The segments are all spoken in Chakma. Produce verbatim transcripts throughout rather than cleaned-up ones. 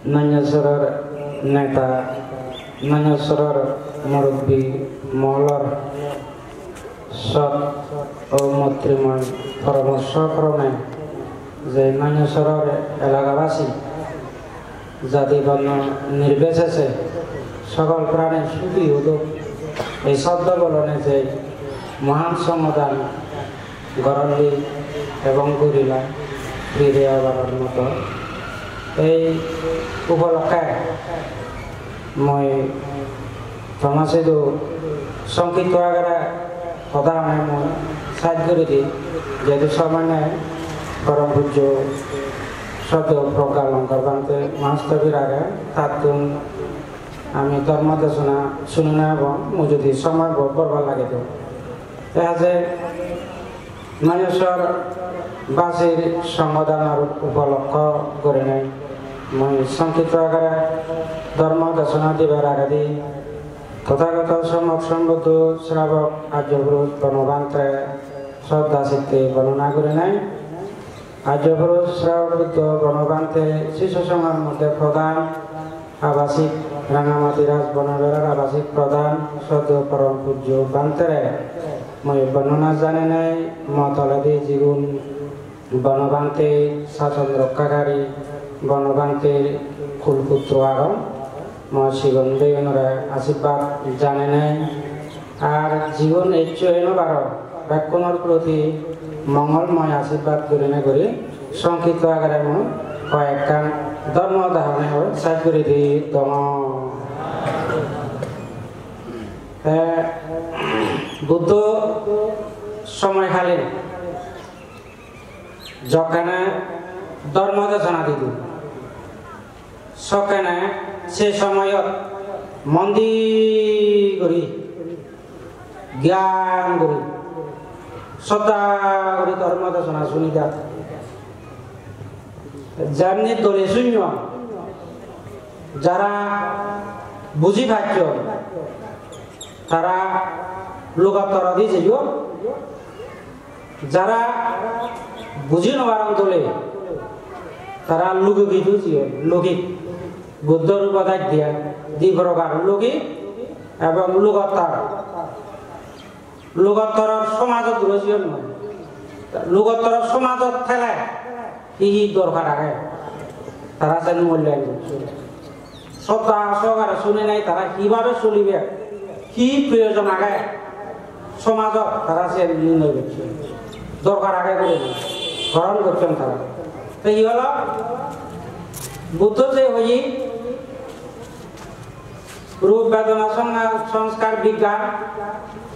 Nanyasoror neta, Nanyasoror murubbi moholor sot o moitrimoi poramorso krome je Nanyasoror elakabasi jati borno nirbesese sokol prani sugi udok, ei sobdo bolone je mohan somadan gorolli ebong gurila fire abar moto. Ei upolokke mui toma sidu songkitto agere hoda hone mui saj guri di, jehetu somoy nei, porom pujjo soddo Progga Longkor Bhante Mahasthobir age, tattun ami dhormo desona sunina ebong mui jodi somoy bo-, borbar lage do. Te haje Maneswor basir songodanor upolokko gurinei mui songkitto agare dhormo desona dibar agedi Tothagoto Sommok Sombuddho Srabok Arjo Purush Bonobhantere sroddha chitte bondona gurinei Arjo Purush Srabok Buddho Bonobhante Sisyo Songhor moddhe prodhan abasik Rangamati Raj Bonoberar abasik prodhan soddo porom pujjo Bhantere mui bondona janenei mo toledi jigun Bonobhante sason rokkakari, Bonobhanter kulputro agon, mo sigon bheiunore ashirbad janenei ar jigun eccho eno baro bekkunor proti mongolmoy ashirbad gurinei guri songkitto agare mui hoyekkan dhormo dahone oi saj guri di dongor. Te Buddho somoykalin jokkene dhormo desona didu. Sokkene se somoyot mon di guri, gyan guri, sroddha guri dhormo desona suni jak. Jemni dole sunyon, jara buji pacchon, tara lugottoro di jeyon, jara buji no paron dole, tara lugik idu jeyon, lugik. Buddhor upodes diyan di prokar, lugik ebong lugottor. Lugottoror somajot guro jeyon noi. Lugottoror somajot thele hi hi dorkar age, tara sen mulyangon gocchon. Sroddha sohokare suninei tara hibhabe solibe, hi proyojon age somajot, tara sen nirnoy gocchon. Dorkar age gurinei grohon gocchon tara. Te hi holo? Buddho je hoye, rup bedona song-, songskar bigyan,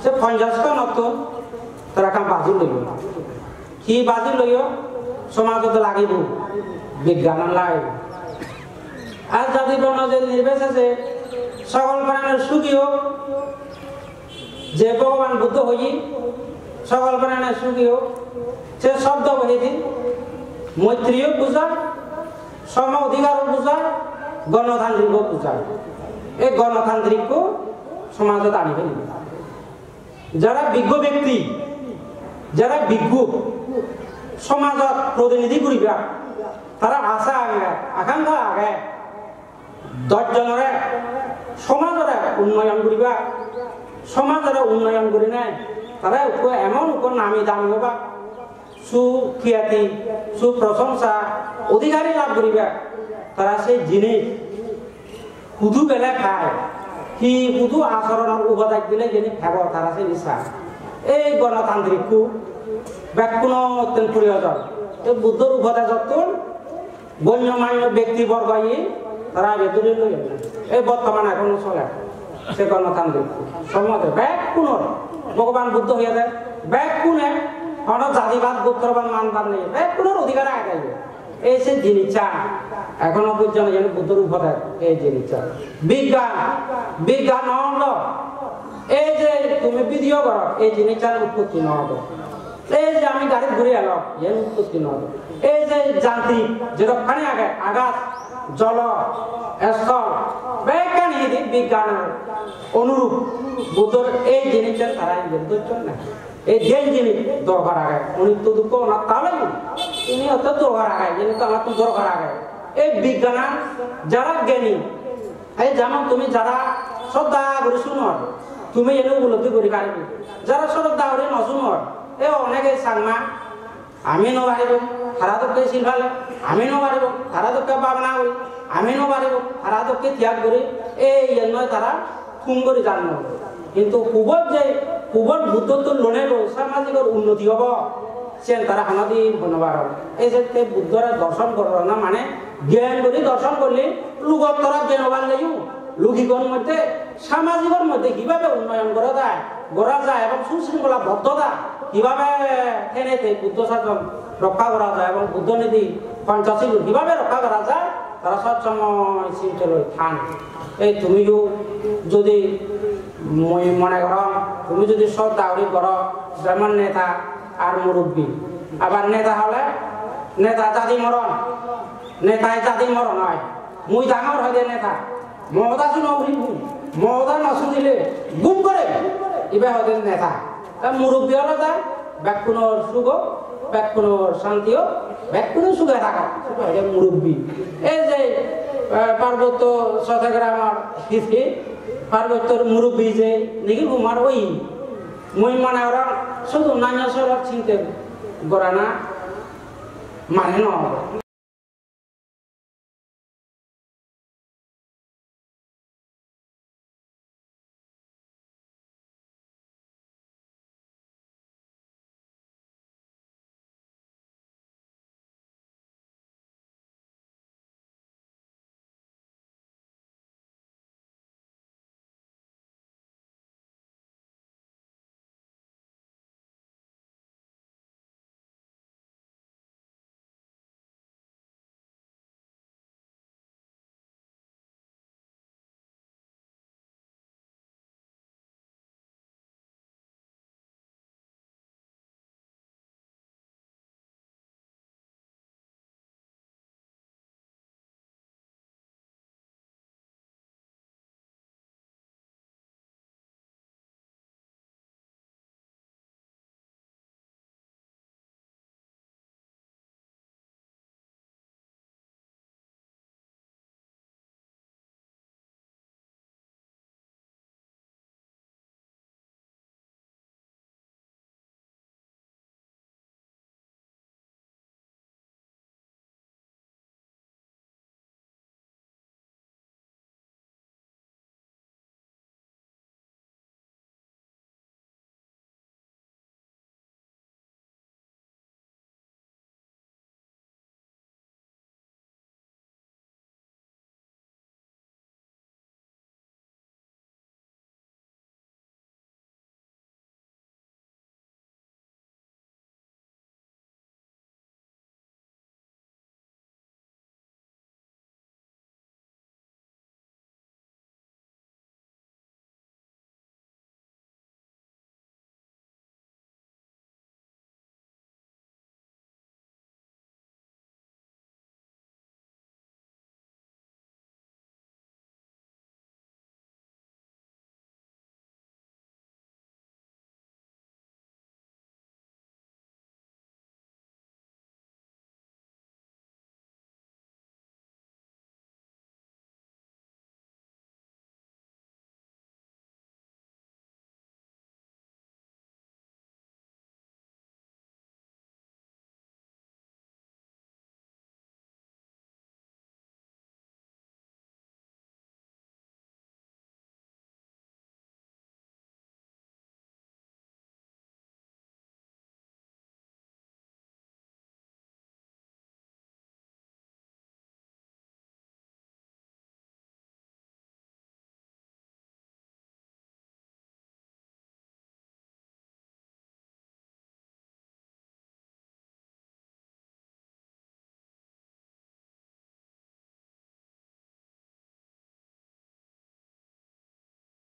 se ponchash khonottun tara ekkan baji loiyo. Hi baji loiyo? Somajot lagibo, bigyanan lagibo. Ar jati borno je nirbesese sokol prani sugi hok, je Bhogoban Buddho hoye, sokol prani sugi hok, se sobdo hoyedi moitriyo bujai, som odhikaro bujai, gonotantriko bujai. Ei gonotantrikko somajot ani felibo. Jara biggo bekti, jara biggo somajot protinidhi guriba, tara asa age, akankha age, dosh jonore, somajore unnoyon guriba, somajore unnoyon gurinei tara ekko emon ekko nami dami oba, su kiyati, su prosongsa, odhikari lab guriba, tara se jinis hudu bele pai, hi hudu asoronor upodes dile jeni pebo tara seni sa. Ei gonotantrikko bekkunottun proyojon. Ei Buddhor upodesottun gonyo manyo bekti borgo iye tara ebe duri loyon. Ei bortoman ekhono sole. Se gonotantrik somajot bekkunor, Bhogoban Buddho hoyede, bekkune hono jatibad, gotrobad, manbad nei, bekkunor odhikar age. Ei se jinissan ekhono porjonto jeno Buddhor upodes, ei jinissan. Bigyan, bigyan no hole ei je tumi video goro, ei jinissan utpotti no obo. Ei je ami garit guri elong, iyen utpotti no obo. Ei je jantrik jedokkani age, agas, jolo, esthol, bekkani hidi bigyanor onurup. Buddhor ei jinissan tara iyen dojjon na. Ei diyen jinis dorkar age, onitto dukkho anatta loi. Ini oto dorkar age, ini to amattun dorkar age. Ei bigyanan jara gyani, ei jemon tumi jara sroddha guri sunor, tumi iyeno upolobdhi guri pariba. Jara sroddha guri no sunor, ei onege Changma, ami no paribong tara dokke sil pale, ami no paribong tara dokke bhabona guri, ami no paribong tara dokke tyag guri, ei iyennoi tara thum guri jan no. Hintu hubot je, hubot Buddhottun lonei bo samajikor unnoti obo, siyen tara honodin hoi no paron. Ei je te Buddhore dorson gorana mane gyan guri dorson gorle, lugot tara gyan obar leyo, lugigon moddhe, samajikor moddhe kibabe unnoyon gora jai, gora jai ebong susringkhola boddhota kibabe thene te Buddho sason rokka gora jai ebong Buddho niti Panchashil kibabe rokka gora jai, tara sob somoy sinte loi than. Ei tumiyo jodi, mui mone gorong, tumi jodi sroddha guri goro, jemon neta ar murubbi. Abar neta hole, neta jadi moron, netai jadi moron oi. Mui dangor hoide neta. Mo hoda suno uribo, mo hoda no sunile gum gore. Ibe hoide neta. Ta murubbi olode bekkunor sugo, bekkunor santiyo, bekkunor suge thago. Sibe hoide murubbi. Ei je, eh, Parbotto Chottogramor history, Parbottor murubbi je Nikhil Kumar oi, mui mone gorong sudu nanyo sorot sinte gorana mane no obo.